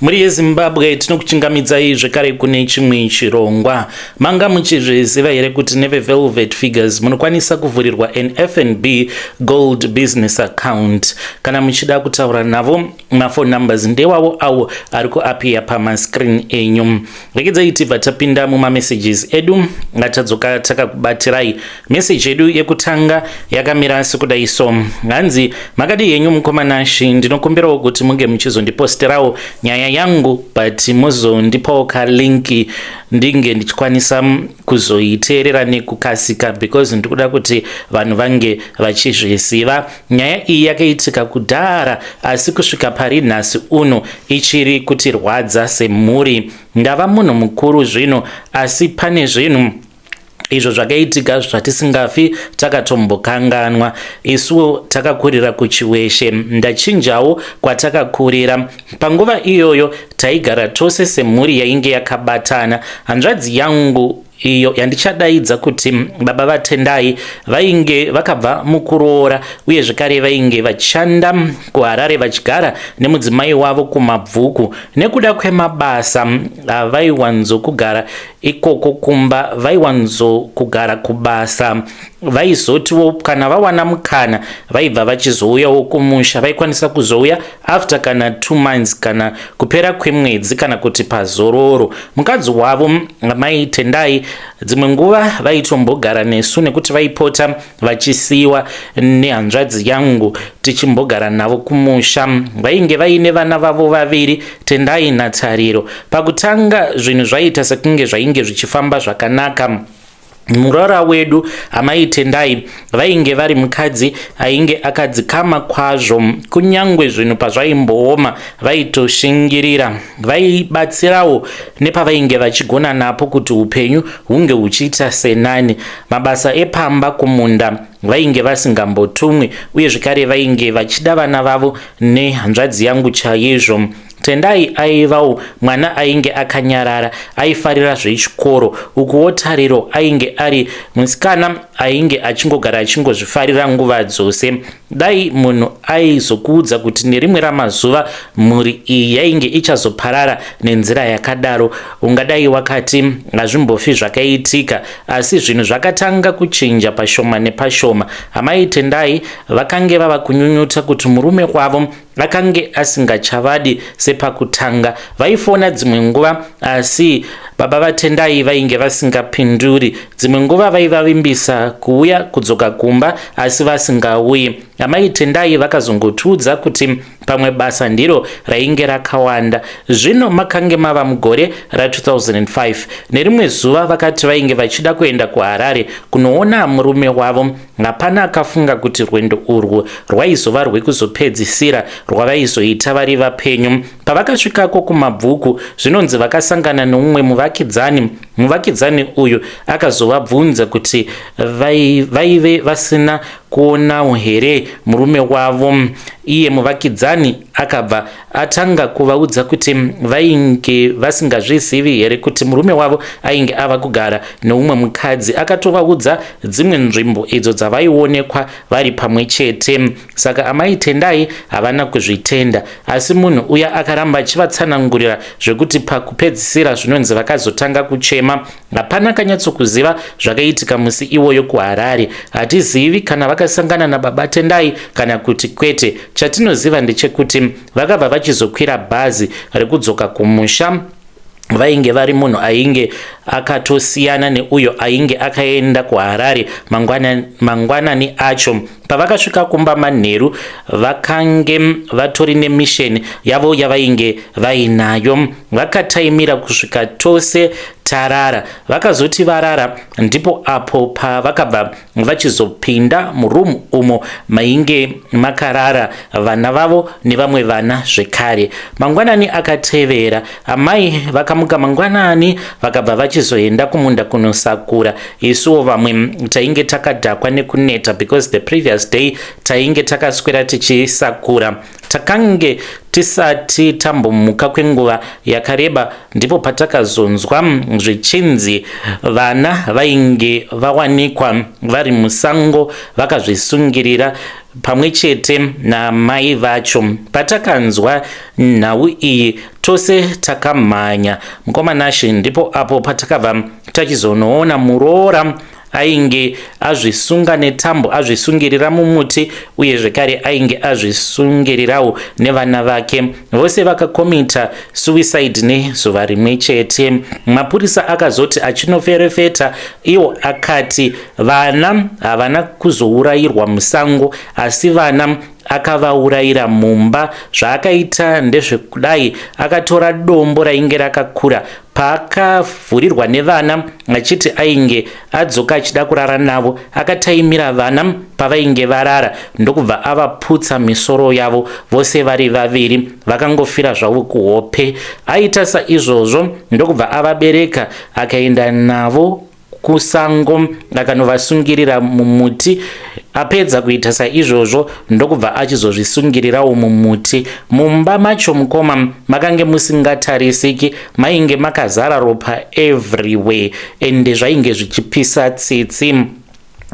Mhuri yeZimbabwe, tinokuchingamidzai zvekare kune chimwe chirongwa. Manga muchizviziva here kuti neveVelvet Figures munokwanisa kuvhurirwa an FNB Gold Business Account? Kana muchida kutaura navo, mafone numbers ndewawo awo ari kuapiya pamascreen enyu. Regedzai tibva tapinda mumamessages edu ngatadzoka takakubatirai. Message yedu yekutanga yakamira sekudai so. Hanzi, makadii henyu mukoma Nashi, ndinokumbirawo kuti munge muchizondiposterawo nyaya yangu, but muzondipawo kalink ndinge ndichikwanisa kuzoiteerera nekukasika, because ndikuda kuti vanhu vange vachizviziva. Nyaya iyi yakaitika kudhara, asi kusvika pari nhasi uno ichiri kutirwadza semhuri. Ndava munhu mukuru zvino, asi pane zvinhu izvo zvakaitika zvatisingafi takatombokanganwa. Isuwo takakurira kuChiweshe, ndachinjawo kwatakakurira. Panguva iyoyo taigara tose semhuri yainge yakabatana. Hanzvadzi yangu iyo yandichadaidza kuti baba vaTendai vainge vakabva mukuroora, uye zvekare vainge vachishanda kuHarare vachigara nemudzimai wavo kuMabvuku. Nekuda kwemabasa vaiwanzokugara ikoko kumba, vaiwanzokugara kubasa. Vaizotiwo kana vawana mukana vaibva vachizouyawo kumusha. Vaikwanisa kuzouya after kana 2 months, kana kupera kwemwedzi, kana kuti pazororo. Mukadzi wavo, Mai Tendai, dzimwe nguva vaitombogara nesu nekuti vaipota vachisiyiwa nehanzvadzi yangu tichimbogara navo kumusha. Vainge vaine vana vavo vaviri, Tendai naTariro. Pakutanga zvinhu zvaiita sekunge zvainge zvichifamba zvakanaka. Muroora wedu, Amai Tendai, vainge vari mukadzi ainge akadzikama kwazvo. Kunyange zvinhu pazvaimbooma vaitoshingirira. Vaibatsirawo nepavainge vachigona napo kuti upenyu hunge huchiita senani. Mabasa epamba, kumunda vainge vasingambotumwi, uye zvekare vainge vachida vana vavo nehanzvadzi yangu chaizvo. Tendai aivawo mwana ainge akanyarara, aifarira zvechikoro. Ukuwo Tariro ainge ari musikana ainge achingogara achingozvifarira nguva dzose. Dai munhu aizokuudza kuti nerimwe ramazuva mhuri iyi yainge ichazoparara nenzira yakadaro, ungadai wakati hazvimbofi zvakaitika. Asi zvinhu zvakatanga kuchinja pashoma nepashoma. Amai Tendai vakange vava kunyunyuta kuti murume wavo akange asingachavadi sepakutanga. Vaifona dzimwe nguva, asi baba vaTendai vainge vasingapinduri. Dzimwe nguva vaivavimbisa kuuya kudzoka kumba, asi vasingauyi. Amai Tendai vakazongotiudza kuti pamwe basa ndiro rainge rakawanda. Zvino makange mava mugore ra2005. Nerimwe zuva vakati vainge vachida kuenda kuHarare kunoona murume wavo. Hapana akafunga kuti rwendo urwu rwaizova rwekuzopedzisira rwavaizoita vari vapenyu. Pavakasvikako kuMabvuku, zvinonzi vakasangana neumwe muvakidzani. Muvakidzani uyu akazovabvunza kuti vaive vasina kuonawo here murume wavo. Iye muvakidzani akabva atanga kuvaudza kuti vainge vasingazvizivi here kuti murume wavo ainge ava kugara neumwe mukadzi. Akatovaudza dzimwe nzvimbo idzo dzavaionekwa vari pamwe chete. Saka Amai Tendai havana kuzvitenda, asi munhu uya akaramba achivatsanangurira zvekuti pakupedzisira zvinonzi vakazotanga kuchema. Hapana kanyatsokuziva zvakaitika musi iwoyo kuHarare. Hatizivi kana vakasangana nababa Tendai kana kuti kwete. Chatinoziva ndechekuti vakabva vachizokwira bhazi rekudzoka kumusha. Vainge vari munhu ainge akatosiyana neuyo ainge akaenda kuHarare mangwanani mangwanani acho. Pavakasvika kumba manheru, vakange vatori nemission yavo yavainge vainayo. Vakataimira kusvika tose tarara. Vakazoti varara ndipo apo pavakabva vachizopinda muroom umo mainge makarara vana vavo nevamwe vana zvekare. Mangwanani akatevera, amai vakamuka mangwanani vakabva vachizoenda kumunda kunosakura. Isuwo vamwe tainge takadhakwa nekuneta, because the previous day tainge takaswera tichisakura. Takange tisati tambomuka kwenguva yakareba, ndipo patakazonzwa zvichinzi vana vainge vawanikwa vari musango vakazvisungirira. pamwe chete namai vacho. Patakanzwa nhau iyi tose takamhanya mukoma Nashe, ndipo apo patakabva tachizonoona muroora ainge azvisunga netambo, azvisungirira mumuti, uye zvekare ainge azvisungirirawo nevana vake. Vose vakakomita suicide nezuva rimwe chete. Mapurisa akazoti achinoferefeta iwo akati vana havana kuzourayirwa musango, asi vana akavaurayira mumba. Zvaakaita ndezvekudai: akatora dombo rainge rakakura paakavhurirwa nevana achiti ainge adzoka achida kurara navo. Akataimira vana pavainge varara, ndokubva avaputsa misoro yavo vose vari vaviri, vakangofira zvavo kuhope. Aita saizvozvo, ndokubva avabereka, akaenda navo kusango, akanovasungirira mumuti. Apedza kuita saizvozvo, ndokubva achizozvisungirirawo mumuti. Mumba macho, mukoma, makange musingatarisiki, mainge makazara ropa everywhere, ende zvainge zvichipisa tsitsi,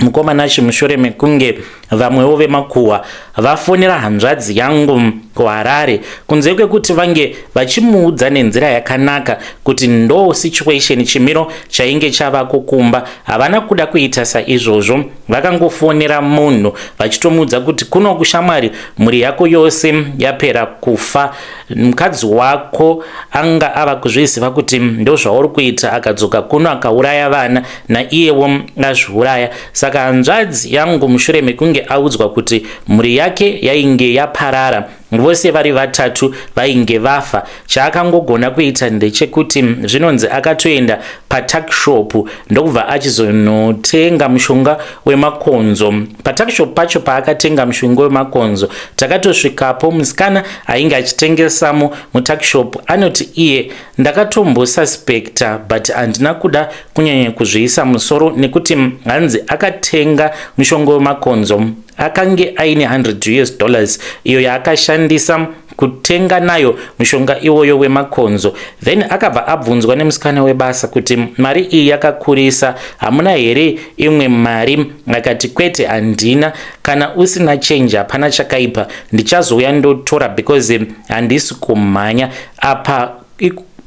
mukoma Nashe. Mushure mekunge vamwewo vemakuhwa vafonera hanzvadzi yangu kuHarare, kunze kwekuti vange vachimuudza nenzira yakanaka kuti ndo situation, chimiro chainge chavako kumba, havana kuda kuita saizvozvo. Vakangofonera munhu vachitomuudza kuti kuno kushamwari mhuri yako yose yapera kufa, mukadzi wako anga ava kuzviziva kuti ndozvauri kuita, akadzoka kuno akauraya vana, naiyewo azviuraya. Saka hanzvadzi yangu, mushure mekunge audzwa kuti mhuri yake yainge yaparara, vose vari vatatu vainge vafa, chaakangogona kuita ndechekuti zvinonzi akatoenda patuckshop, ndokubva achizonotenga mushonga wemakonzo. Patuckshop pacho paakatenga mushonga wemakonzo, takatosvikapo, musikana ainge achitengesamo mutuckshop anoti iye, "Ndakatombosuspecta, but handina kuda kunyanya kuzviisa musoro," nekuti hanzi akatenga mushonga wemakonzo akange aine $100 iyo yaakashandisa kutenga nayo mushonga iwoyo wemakonzo. Then akabva abvunzwa nemusikana webasa kuti, "Mari iyi yakakurisa, hamuna here imwe mari?" Akati, "Kwete, handina. Kana usina change hapana chakaipa, ndichazouya ndotora because handisi kumhanya apa."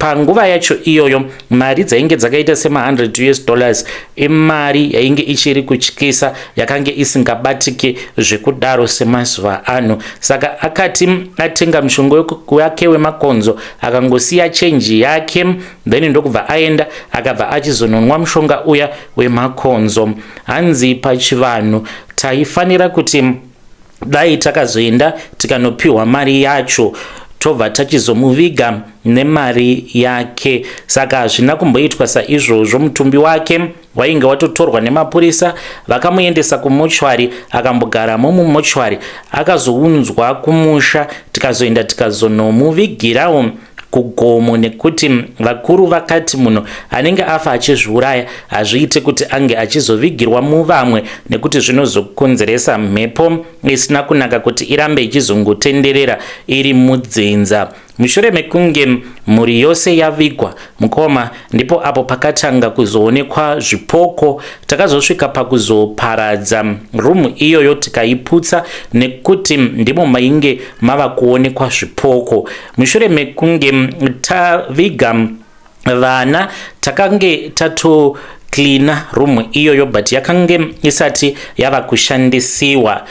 Panguva yacho iyoyo mari dzainge dzakaita sema100 US dollars imari yainge ichiri kutyisa, yakange isingabatiki zvekudaro semazuva ano. Saka akati atenga mushonga wake wemakonzo, akangosiya chenji yake, then ndokubva aenda, akabva achizononwa mushonga uya wemakonzo. Hanzi pachivanhu taifanira kuti dai takazoenda tikanopiwa mari yacho, tobva tachizomuviga nemari yake. Saka hazvina kumboitwa saizvozvo. Mutumbi wake wainge watotorwa nemapurisa, vakamuendesa kumochwari, akambogaramo mumochwari, akazounzwa kumusha, tikazoenda tikazonomuvigirawo kugomo, nekuti vakuru vakati munhu anenge afa achizviuraya hazviite kuti ange achizovigirwa muvamwe, nekuti zvinozokonzeresa mhepo isina kunaka kuti irambe ichizongotenderera iri mudzinza. Mushure mekunge mhuri yose yavigwa, mukoma, ndipo apo pakatanga kuzoonekwa zvipoko. Takazosvika pakuzoparadza rumu iyoyo, tikaiputsa, nekuti ndimo mainge mava kuonekwa zvipoko. Mushure mekunge taviga vana, takange tatocleana rumu iyoyo, but yakange isati yava kushandisiwa.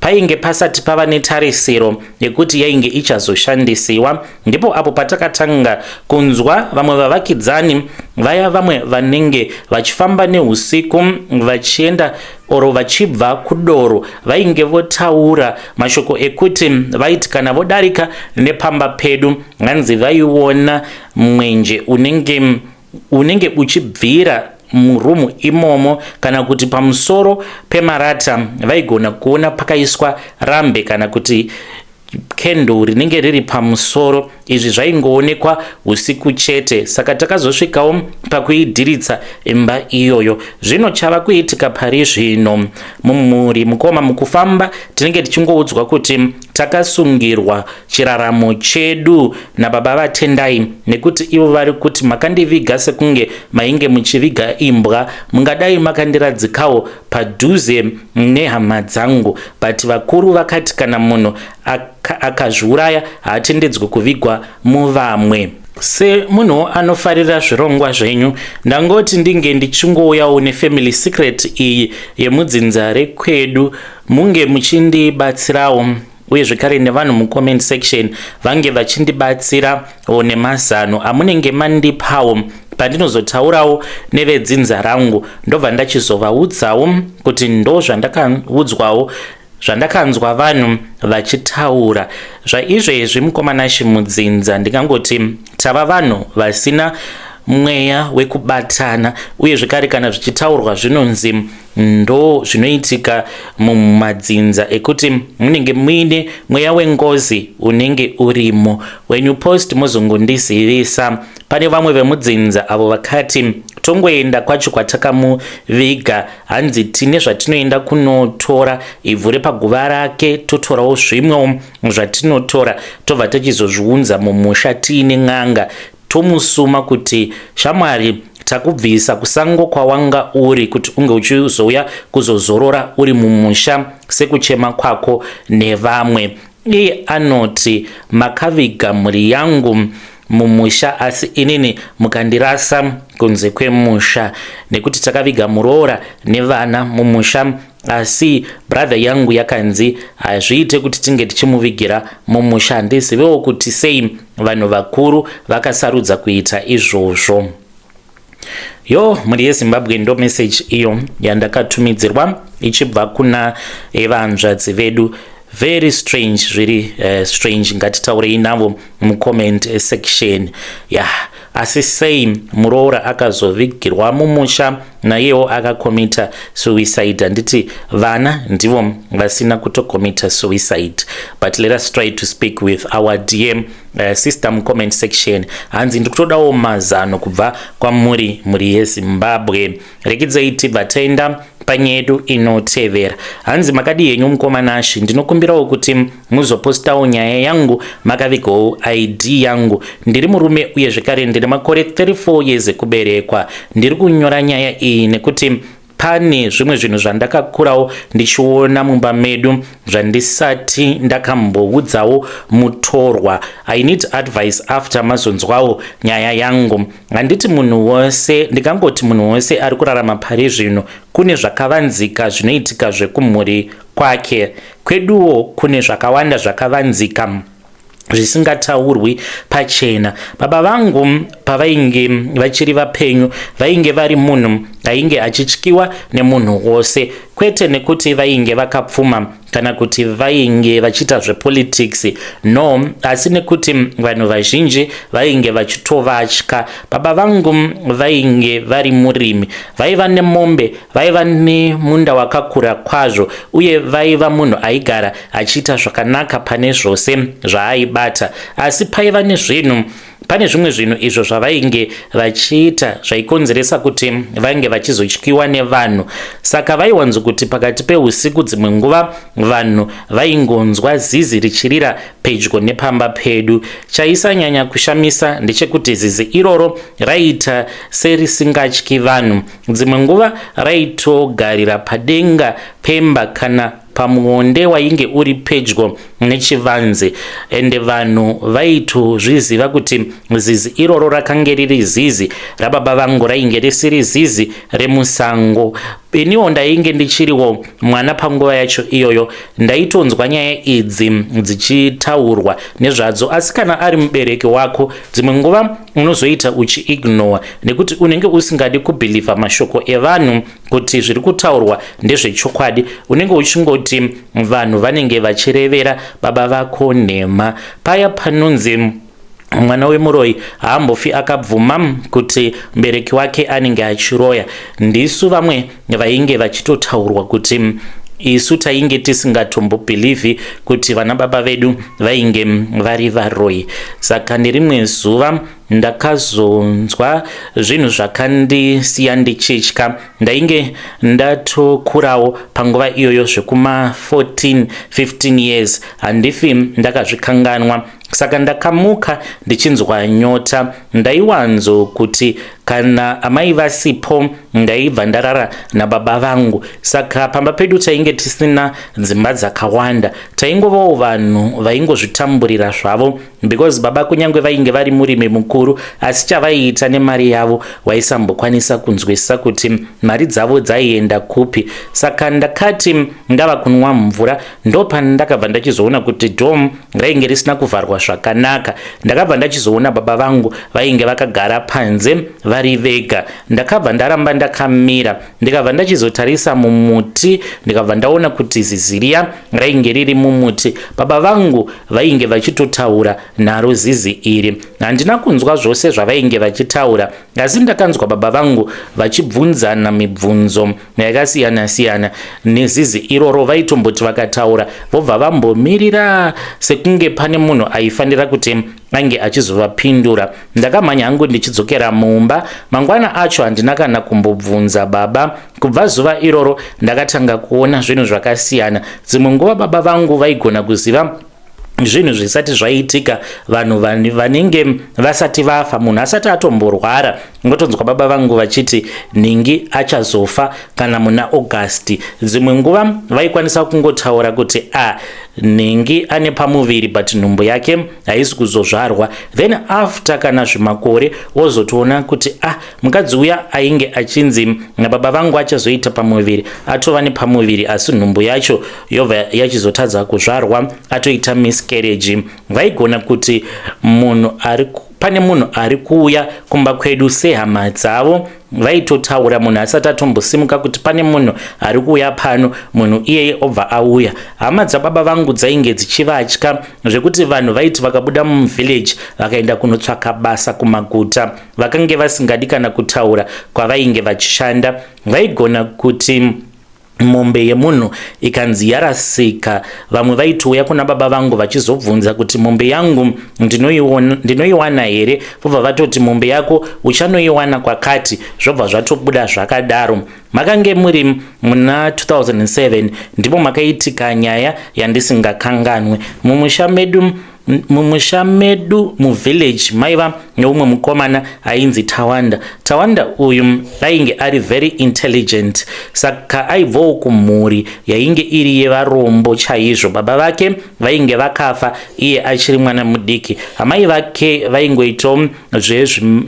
Painge pasati pava netarisiro yekuti yainge ichazoshandisiwa. Ndipo apo patakatanga kunzwa vamwe vavakidzani vaya, vamwe vanenge vachifamba neusiku vachienda oro vachibva kudoro, vainge votaura mashoko ekuti vaiti kana vodarika nepamba pedu, hanzi vaiona mwenje unenge uchibvira murumu imomo, kana kuti pamusoro pemarata vaigona kuona pakaiswa rambe kana kuti candle rinenge riri pamusoro. Izvi zvaingoonekwa usiku chete. Saka takazosvikawo pakuidhiritsa imba iyoyo. Zvino chava kuitika pari zvino mumhuri, mukoma, mukufamba tinenge tichingoudzwa kuti Takasungirwa chiraramo chedu nababa vaTendai nekuti ivo vari kuti makandiviga sekunge mainge muchiviga imbwa, mungadai makandiradzikawo padhuze nehama dzangu, but vakuru vakati kana munhu akazviuraya haatendedzwi kuvigwa muvamwe. Semunhuwo anofarira zvirongwa zvenyu, ndangoti ndinge ndichingouyawo nefamily secret iyi yemudzinza rekwedu, munge muchindibatsirawo, uye zvekare nevanhu mucomment section vange vachindibatsirawo nemazano amunenge mandipawo. Pandinozotaurawo nevedzinza rangu, ndobva ndachizovaudzawo kuti ndo zvandakaudzwawo, zvandakanzwa vanhu vachitaura zvaizvezvi. Mukomanashi, mudzinza ndingangoti tava vanhu vasina mweya wekubatana, uye zvekare kana zvichitaurwa zvinonzi ndo zvinoitika mumadzinza ekuti munenge muine mweya wengozi unenge urimo. When you post, muzongondizivisa. Pane vamwe vemudzinza avo vakati tongoenda kwacho kwatakamuviga, hanzi tine zvatinoenda kunotora, ivhu repaguva rake, totorawo zvimwewo zvatinotora, tobva tichizozviunza mumusha tiine n'anga, tomusuma kuti, "Shamwari, takubvisa kusango kwawanga uri kuti unge uchizouya kuzozorora uri mumusha sekuchema kwako nevamwe." Iye anoti, "Makaviga mhuri yangu mumusha, asi inini mukandirasa kunze kwemusha, nekuti takaviga muroora nevana mumusha, asi brother yangu yakanzi hazviite kuti tinge tichimuvigira mumusha. Handizivewo kuti sei vanhu vakuru vakasarudza kuita izvozvo." Yo, mhuri yeZimbabwe, ndo message iyo yandakatumidzirwa ichibva kuna vanzvadzi vedu. Very strange, zviri strange. Ngatitaurei navo mucomment section ya yeah. Asi sei muroora akazovigirwa mumusha naiyewo akakomita suicide? Handiti vana ndivo vasina kutokomita suicide? But let us try to speak with our dear sister mucomment section. Hanzi, "Ndikutodawo mazano kubva kwamuri, mhuri yeZimbabwe." Rekidzei tibva taenda panyaya yedu inotevera. Hanzi, "Makadi henyu mukomanashi? Ndinokumbirawo kuti muzopostawo nyaya yangu makavigawo ID yangu. Ndiri murume, uye zvekare ndine makore 34 years ekuberekwa. Ndiri kunyora nyaya iyi nekuti pane zvimwe zvinhu zvandakakurawo ndichiona mumba medu zvandisati ndakamboudzawo mutorwa. I need advice after mazonzwawo nyaya yangu. Handiti munhu wose, ndingangoti munhu wose ari kurarama pari zvino kune zvakavanzika zvinoitika zvekumhuri kwake. Kweduwo kune zvakawanda zvakavanzika zvisingataurwi pachena. Baba vangu pavainge vachiri vapenyu, vainge vari munhu ainge achityiwa nemunhu wose, kwete nekuti vainge vakapfuma kana kuti vainge vachiita zvepolitics, no, asi nekuti vanhu vazhinji vainge vachitovatya. Baba vangu vainge vari murimi, vaiva nemombe, vaiva nemunda wakakura kwazvo, uye vaiva munhu aigara achiita zvakanaka pane zvose zvaaibata. Asi paiva nezvinhu, pane zvimwe zvinhu izvo zvavainge vachiita zvaikonzeresa kuti vange vachizotyiwa nevanhu. Saka vaiwanzokuti pakati peusiku, dzimwe nguva vanhu vaingonzwa zizi richirira pedyo nepamba pedu. Chaisanyanya kushamisa ndechekuti zizi iroro raiita serisingatyi vanhu. Dzimwe nguva raitogarira padenga pemba kana pamuonde wainge uri pedyo nechivanze, ende vanhu vaitozviziva kuti zizi iroro rakange riri zizi rababa vangu, rainge risiri zizi remusango. Iniwo ndainge ndichiriwo mwana panguva yacho iyoyo, ndaitonzwa nyaya idzi dzichitaurwa nezvadzo, asi kana ari mubereki wako, dzimwe nguva unozoita uchiignora nekuti unenge usingadi kubhilivha mashoko evanhu kuti zviri kutaurwa ndezvechokwadi. Unenge uchingoti vanhu vanenge vachirevera baba vako nhema. Paya panonzi mwana wemuroyi haambofi akabvuma kuti mubereki wake anenge achiroya, ndisu vamwe vainge vachitotaurwa kuti isu tainge tisingatombobhilivhi kuti vana baba vedu vainge vari varoyi. Saka nerimwe zuva Ndakazonzwa zvinhu zvakandisiya ndichitya. Ndainge ndatokurawo panguva iyoyo zvekuma 14 15 years, handifi ndakazvikanganwa. Saka ndakamuka ndichinzwa nyota. Ndaiwanzo kuti kana amai vasipo, ndaibva ndarara nababa vangu. Saka pamba pedu tainge tisina dzimba dzakawanda, taingovawo vanhu vaingozvitamburira zvavo, because baba kunyange vainge vari murimi mukuru, asi chavaiita nemari yavo waisambokwanisa kunzwisisa kuti mari dzavo dzaienda kupi. Saka ndakati ndava kunwa mvura, ndopandakabva ndachizoona kuti door rainge risina kuvharwa zvakanaka. Ndakabva ndachizoona baba vangu vainge vakagara panze vari vega. Ndakabva ndaramba ndakamira, ndikabva ndachizotarisa mumuti, ndikabva ndaona kuti zizi riya rainge riri mumuti. Baba vangu vainge vachitotaura naro zizi iri. Handina kunzwa zvose zvavainge vachitaura, asi ndakanzwa baba vangu vachibvunzana mibvunzo yakasiyana-siyana nezizi iroro. Vaitomboti vakataura, vobva vambomirira sekunge pane munhu aifanira kuti ange achizovapindura. Ndakamhanya hangu ndichidzokera mumba. Mangwana acho handina kana kumbobvunza baba. Kubva zuva iroro ndakatanga kuona zvinhu zvakasiyana. Dzimwe nguva baba vangu vaigona kuziva zvinhu zvisati zvaitika, vanhu vanenge vasati vafa, munhu asati atomborwara. Ngotonzwa baba vangu vachiti nhingi achazofa kana muna August. Dzimwe nguva vaikwanisa kungotaura kuti a nhingi ane pamuviri, but nhumbu yake haisi kuzozvarwa. Then after kana zvimakore wozotoona kuti ah, mukadzi uya ainge achinzi nababa vangu achazoita pamuviri atova nepamuviri, asi nhumbu yacho yobva yachizotadza kuzvarwa, atoita miscarriage. Vaigona kuti munhu ari pane munhu ari kuuya kumba kwedu sehama dzavo. Vaitotaura munhu asati atombosimuka kuti pane munhu ari kuuya pano, munhu iyeye obva auya. Hama dzababa vangu dzainge dzichivatya zvekuti vanhu vaiti vakabuda muvillage vakaenda kunotsvaka basa kumaguta, vakange vasingadi kana kutaura kwavainge vachishanda. Vaigona kuti mombe yemunhu ikanzi yarasika, vamwe vaitouya kuna baba vangu vachizobvunza kuti mombe yangu ndinoiwana here? Vobva vatoti mombe yako uchanoiwana kwakati, zvobva zvatobuda zvakadaro. Makange muri muna 2007 ndipo makaitika nyaya yandisingakanganwe mumusha medu. Mumusha medu muvillage maiva neumwe mukomana ainzi Tawanda. Tawanda uyu ainge ari very intelligent. Saka aibvawo kumhuri yainge iri yevarombo chaizvo. Baba vake vainge vakafa iye achiri mwana mudiki. Amai vake vaingoitawo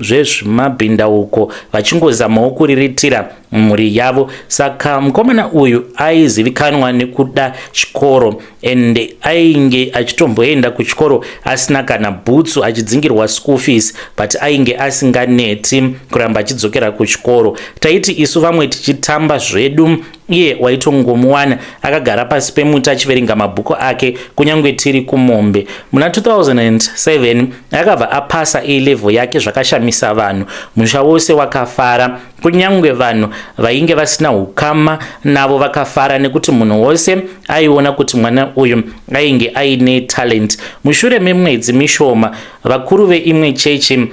zvezvimabhindauko, vachingozamawo kuriritira mhuri yavo. Saka mukomana uyu aizivikanwa nekuda chikoro, ende ainge achitomboenda kuchikoro asina kana bhutsu, achidzingirwa school fees, but ainge asinganeti kuramba achidzokera kuchikoro. Taiti isu vamwe tichitamba zvedu, iye waitongomuwana akagara pasi pemuti achiverenga mabhuku ake, kunyange tiri kumombe. Muna 2007 akabva apasa A level yake zvakashamisa vanhu. Musha wose wakafara, kunyange vanhu vainge vasina ukama navo vakafara, nekuti munhu wose aiona kuti mwana uyu ainge aine talent. Mushure memwedzi mishoma, vakuru veimwe chechi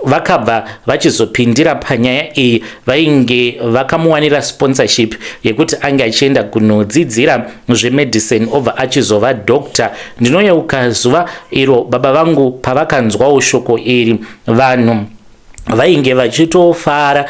vakabva vachizopindira panyaya iyi. Vainge vakamuwanira sponsorship yekuti ange achienda kunodzidzira zvemedicine, obva achizova doctor. Ndinoyeuka zuva iro baba vangu pavakanzwawo shoko iri, vanhu vainge vachitofara,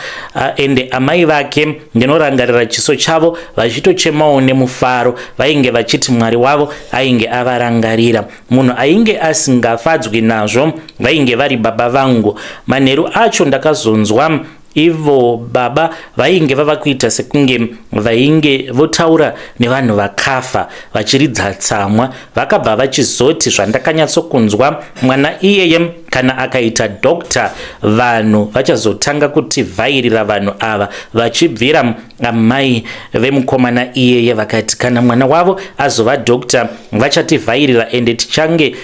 ende amai vake ndinorangarira chiso chavo vachitochemawo nemufaro. Vainge vachiti Mwari wavo ainge avarangarira. Munhu ainge asingafadzwi nazvo vainge vari baba vangu. Manheru acho ndakazonzwa ivo baba vainge vava kuita sekunge vainge votaura nevanhu vakafa, vachiridza tsamwa. Vakabva vachizoti, zvandakanyatsokunzwa, mwana iyeye kana akaita doctor, vanhu vachazotanga kutivhairira. Vanhu ava vachibvira amai vemukomana iyeye, vakati kana mwana wavo azova doctor, vachativhairira ende tichange.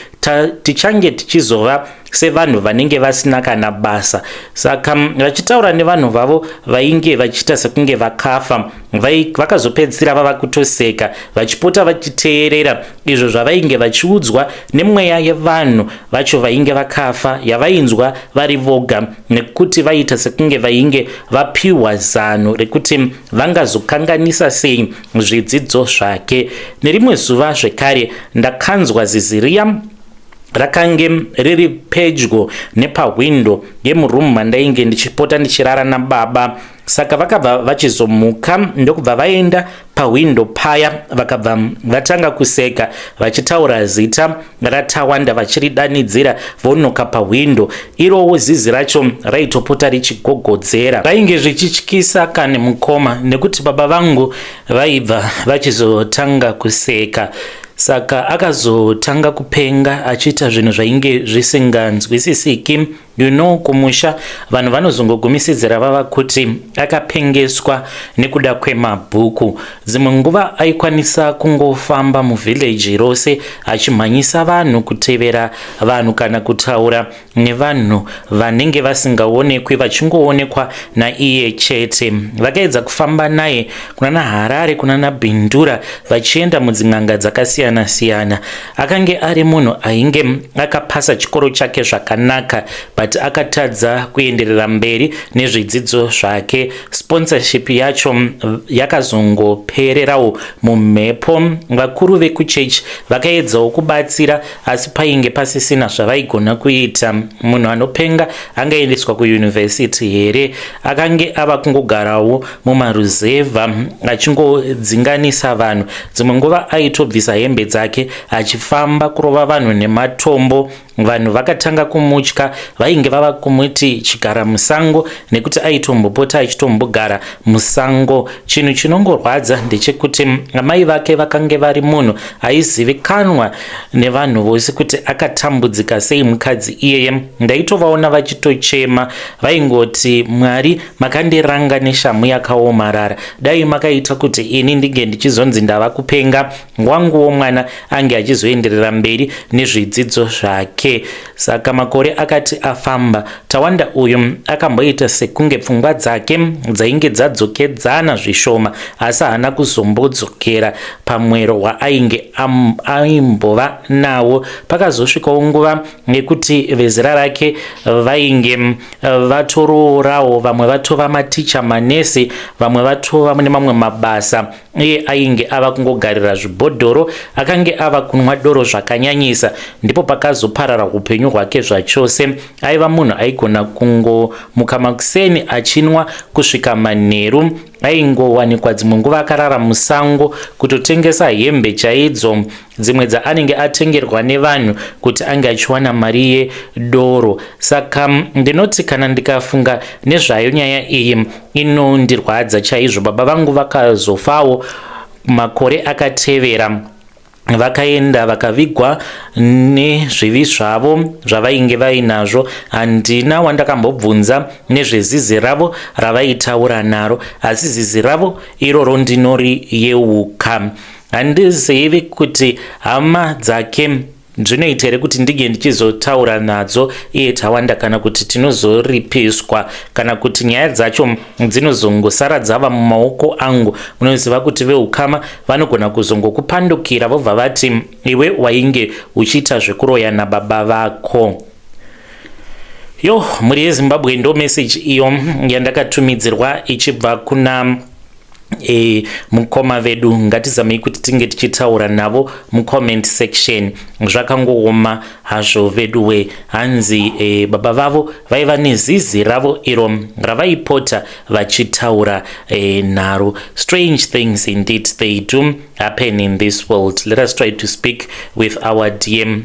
Tichange tichizova sevanhu vanenge vasina kana basa. Saka vachitaura nevanhu vavo vainge vachiita sekunge vakafa, vakazopedzisira vava kutoseka, vachipota vachiteerera izvo zvavainge vachiudzwa nemweya yevanhu vacho vainge vakafa, yavainzwa vari voga, nekuti vaiita sekunge vainge vapiwa zano rekuti vangazokanganisa sei zvidzidzo zvake. Nerimwe zuva zvekare ndakanzwa zizi riya rakange riri pedyo nepahwindo yemurumu mandainge ndichipota ndichirara nababa. Saka vakabva vachizomuka, ndokubva vaenda pahwindo paya, vakabva vatanga kuseka vachitaura zita raTawanda vachiridanidzira, vonoka pahwindo. Irowo zizi racho raitopota richigogodzera. Vainge zvichityisa kani mukoma, nekuti baba vangu vaibva vachizotanga kuseka. Saka akazotanga kupenga, achiita zvinhu zvainge zvisinganzwisisiki. Kumusha vanhu vanozongogumisidzira vava kuti akapengeswa nekuda kwemabhuku. Dzimwe nguva aikwanisa kungofamba muvhileji rose achimhanyisa vanhu, kutevera vanhu kana kutaura nevanhu vanenge vasingaonekwi, vachingoonekwa naiye chete. Vakaedza kufamba naye kunana Harare, kunana Bindura, vachienda mudzin'anga dzakasiyana-siyana. Akange ari munhu ainge akapasa chikoro chake zvakanaka, but akatadza kuenderera mberi nezvidzidzo zvake. Sponsorship yacho yakazongopererawo mumhepo. Vakuru vekuchechi vakaedzawo kubatsira, asi painge pasisina zvavaigona kuita. Munhu anopenga angaendeswa kuyunivhesiti here? Akange ava kungogarawo mumaruzevha achingodzinganisa vanhu. Dzimwe nguva aitobvisa hembe dzake achifamba kurova vanhu nematombo. Vanhu vakatanga kumutya, vainge vava kumuti chigara musango, nekuti aitombopota achitombogara musango. Chinhu chinongorwadza ndechekuti amai vake vakange vari munhu aizivikanwa nevanhu vose kuti akatambudzika sei mukadzi iyeye. Ndaitovaona vachitochema, vaingoti, "Mwari, makandiranga neshamu yakaomarara. Dai makaita kuti ini ndinge ndichizonzi ndava kupenga, wanguwo mwana ange achizoenderera mberi nezvidzidzo zvake." Saka makore akati afamba, Tawanda uyu akamboita sekunge pfungwa dzake dzainge dzadzokedzana zvishoma, asi haana kuzombodzokera pamwero waainge aimbova nawo. Pakazosvikawo nguva yekuti vezera rake vainge vatoroorawo, vamwe vatova maticha, manesi, vamwe vatova nemamwe mabasa. Iye ainge ava kungogarira zvibhodhoro, akange ava kunwa doro zvakanyanyisa. Ndipo pakazoparara upenyu hwake zvachose. Aiva munhu aigona kungomuka makuseni achinwa kusvika manheru. Aingowanikwa dzimwe nguva akarara musango, kutotengesa hembe chaidzo, dzimwe dzaanenge atengerwa nevanhu, kuti ange achiwana mari yedoro. Saka ndinoti kana ndikafunga nezvayo nyaya iyi, inondirwadza chaizvo. Baba vangu vakazofawo makore akatevera. Vakaenda vakavigwa nezvivi zvavo zvavainge vainazvo. Handina wandakambobvunza nezvezizi ravo ravaitaura naro, asi zizi ravo iroro ndinoriyeuka. Handizivi kuti hama dzake zvinoita here kuti ndinge ndichizotaura nadzo iye Tawanda, kana kuti tinozoripiswa, kana kuti nyaya dzacho dzinozongosara dzava mumaoko angu. Munoziva kuti veukama vanogona kuzongokupandukira, vobva vati iwe wainge uchiita zvekuroya nababa vako. Yo, mhuri yeZimbabwe, ndo meseji iyo yandakatumidzirwa ichibva kuna mukoma vedu. Ngatizamei kuti tinge tichitaura navo mucomment section. Zvakangooma hazvo veduwe. Hanzi baba vavo vaiva nezizi ravo iro ravaipota vachitaura naro. Strange things indeed, they do happen in this world. Let us try to speak with our dear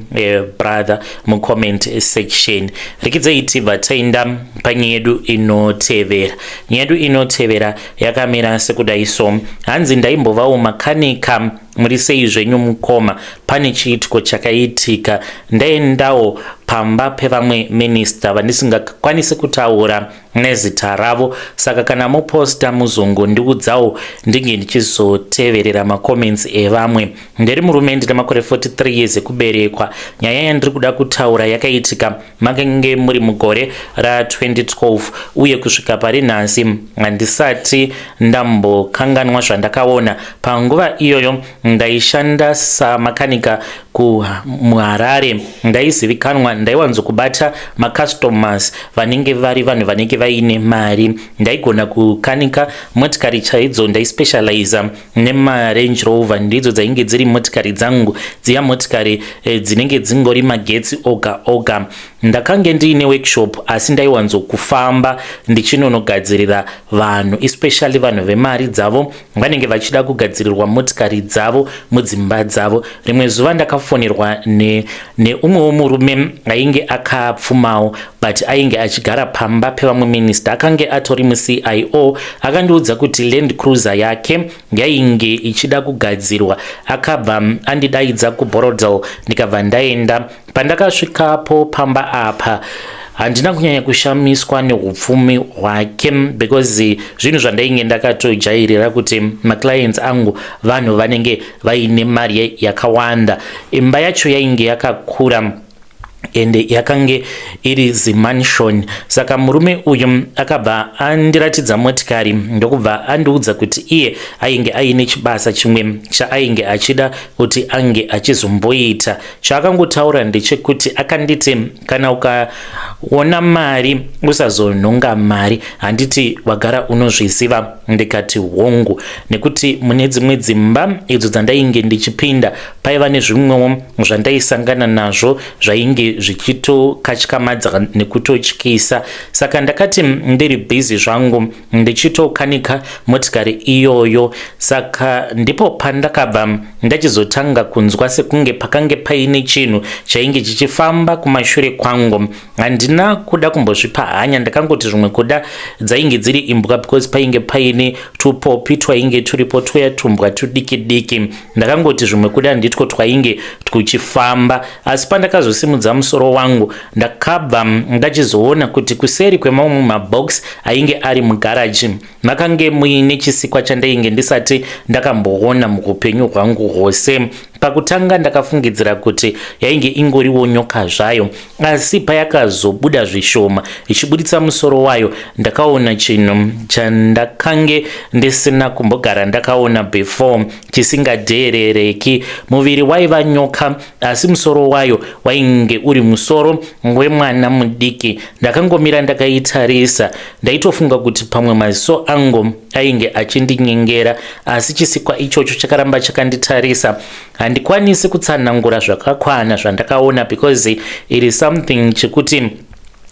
brother mucomment section. Rekidzai tibva taenda panyaya yedu inotevera. Nyaya yedu inotevera yakamira sekudai so. Hanzi, ndaimbovawo makanika. Muri sei zvenyu mukoma? Pane chiitiko chakaitika ndaendawo. pamba pevamwe minista vandisingakwanisi kutaura nezita ravo. Saka kana muposta muzongondiudzawo ndinge ndichizoteverera macomments evamwe. Ndiri murume, ndine makore 43 years ekuberekwa. Nyaya yandiri kuda kutaura yakaitika makange muri mugore ra2012, uye kusvika pari nhasi handisati ndambokanganwa zvandakaona. Panguva iyoyo ndaishanda samakanika muHarare. Ndaizivikanwa, ndaiwanzokubata macustomers vanenge vari vanhu vanenge vaine mari. Ndaigona kukanika motikari chaidzo, ndaispecializa nemaRange Rover, ndidzo dzainge dziri motikari dzangu dziya, motikari dzinenge dzingori magetsi oga oga. Ndakange ndiine workshop, asi ndaiwanzokufamba ndichinonogadzirira vanhu, especially vanhu vemari dzavo vanenge vachida kugadzirirwa motikari dzavo mudzimba dzavo. Rimwe zuva ndakafonerwa neumwewo murume ainge akapfumawo, but ainge achigara pamba pevamwe minista, akange atori muCIO. Akandiudza kuti Land Cruiser yake yainge ichida kugadzirwa. Akabva andidaidza kuBorrowdale, ndikabva ndaenda. Pandakasvikapo pamba apa, handina kunyanya kushamiswa neupfumi hwake, because zvinhu zvandainge ndakatojairira kuti maclients angu vanhu vanenge vaine mari yakawanda. Imba yacho yainge yakakura ende yakange iri zimansion. Saka murume uyu akabva andiratidza motikari, ndokubva andiudza kuti iye ainge aine chibasa chimwe chaainge achida kuti ange achizomboita. Chaakangotaura ndechekuti akanditi, "Kana ukaona mari usazonhonga mari, handiti wagara unozviziva?" Ndikati, "Hongu," nekuti mune dzimwe dzimba idzo dzandainge ndichipinda paiva nezvimwewo zvandaisangana nazvo zvainge zvichitokatyamadza nekutotyisa. Saka ndakati ndiri busy zvangu ndichitokanika motikari iyoyo. Saka ndipo pandakabva ndachizotanga kunzwa sekunge pakange paine chinhu chainge chichifamba kumashure kwangu. Handina kuda kumbozvipa hanya, ndakangoti zvimwe kuda dzainge dziri imbwa, because painge paine tupopi twainge turipo, twuya tumbwa tudiki diki. Ndakangoti zvimwe kuda nditwo twainge tuchifamba. Asi pandakazosimudza musoro wangu, ndakabva ndachizoona kuti kuseri kwemamwe mabox ainge ari mugaraji makange muine chisikwa chandainge ndisati ndakamboona muupenyu hwangu hwose. Pakutanga ndakafungidzira kuti yainge ingoriwo nyoka zvayo, asi payakazobuda zvishoma ichibuditsa musoro wayo, ndakaona chinhu chandakange ndisina kumbogara ndakaona before, chisingadheerereki. Muviri waiva nyoka, asi musoro wayo wainge uri musoro wemwana mudiki. Ndakangomira ndakaitarisa, ndaitofunga kuti pamwe maziso angu ainge achindinyengera, asi chisikwa ichocho chakaramba chakanditarisa. Handikwanisi kutsanangura zvakakwana zvandakaona, because it is something chekuti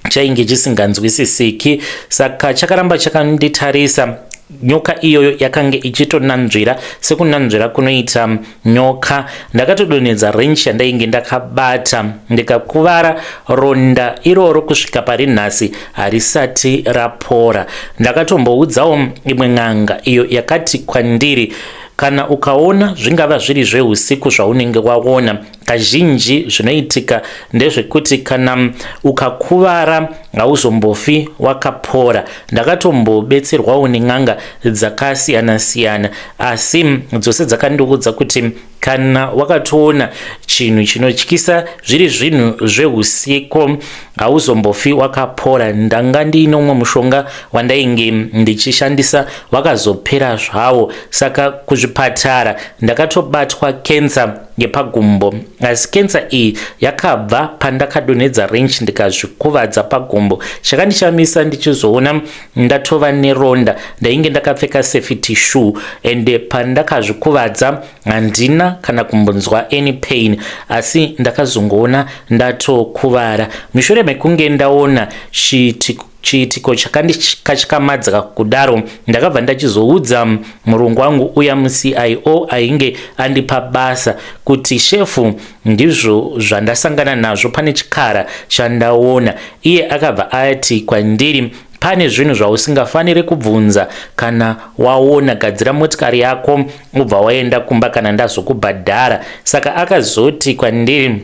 chainge chisinganzwisisiki. Saka chakaramba chakanditarisa. Nyoka iyoyo yakange ichitonanzvira sekunanzvira kunoita nyoka. Ndakatodonhedza wrench yandainge ndakabata, ndikakuvara. Ronda iroro kusvika pari nhasi harisati rapora. Ndakatomboudzawo imwe n'anga iyo yakati kwandiri, "Kana ukaona, zvingava zviri zveusiku, zvaunenge waona, kazhinji zvinoitika ndezvekuti kana ukakuvara hauzombofi wakapora." Ndakatombobetserwawo nen'anga dzakasiyana-siyana, asi dzose dzakandiudza kuti kana wakatoona chinhu chinotyisa zviri zvinhu zveusiku, hauzombofi wakapora. Ndanga ndiine umwe mushonga wandainge ndichishandisa, wakazopera zvawo. Saka kuzvipatara ndakatobatwa kensa yepagumbo, asi kensa iyi yakabva pandakadonhedza wrench ndikazvikuvadza pagumbo. Chakandishamisa, ndichizoona ndatova neronda, ndainge ndakapfeka safety shoe, ende pandakazvikuvadza handina kana kumbonzwa any pain, asi ndakazongoona ndatokuvara mushure mekunge ndaona chiitiko chakandikatyamadza kudaro. Ndakabva ndachizoudza murungu wangu uya muCIO ainge andipa basa kuti, "Shefu, ndizvo zvandasangana nazvo, pane chikara chandaona." Iye akabva ati kwandiri, "Pane zvinhu zvausingafaniri kubvunza kana waona. Gadzira motikari yako ubva waenda kumba kana ndazokubhadhara." Saka akazoti kwandiri,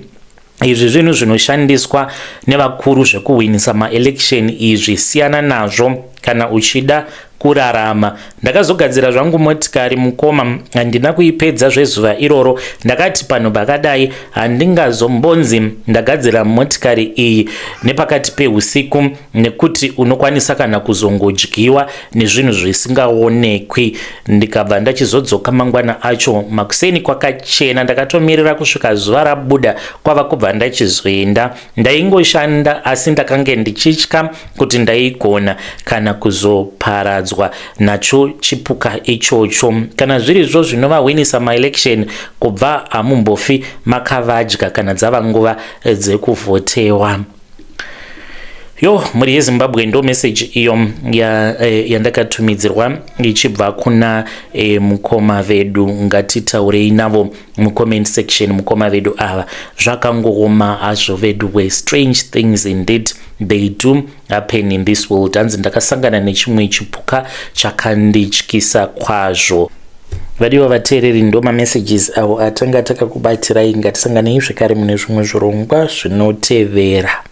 Izvi zvinhu zvinoshandiswa nevakuru zvekuhwinisa maelection izvi, siyana nazvo kana uchida kurarama. Ndakazogadzira zvangu motikari mukoma, handina kuipedza zvezuva iroro. Ndakati panhu pakadai handingazombonzi ndagadzira motikari iyi nepakati peusiku, nekuti unokwanisa kana kuzongodyiwa nezvinhu zvisingaonekwi. Ndikabva ndachizodzoka mangwana acho makuseni kwakachena. Ndakatomirira kusvika zuva rabuda, kwava kubva ndachizoenda. Ndaingoshanda, asi ndakange ndichitya kuti ndaigona kana kuzoparadzwa nacho chipuka ichocho. Kana zvirizvo zvinovahwinisa maelection, kubva hamumbofi makavadya kana dzava nguva dzekuvhotewa. Yo, mhuri yeZimbabwe, ndo meseji iyo yandakatumidzirwa ichibva kuna mukoma vedu. Ngatitaurei navo mucomment section, mukoma vedu ava. Zvakangooma hazvo vedu we. Strange things indeed, they do happen in this world. Hanzi ndakasangana nechimwe chipuka chakandityisa kwazvo. Vadiwa vateereri, ndo mamessages avo atanga takakubatirai. Ngatisanganei zvekare mune zvimwe zvirongwa zvinotevera.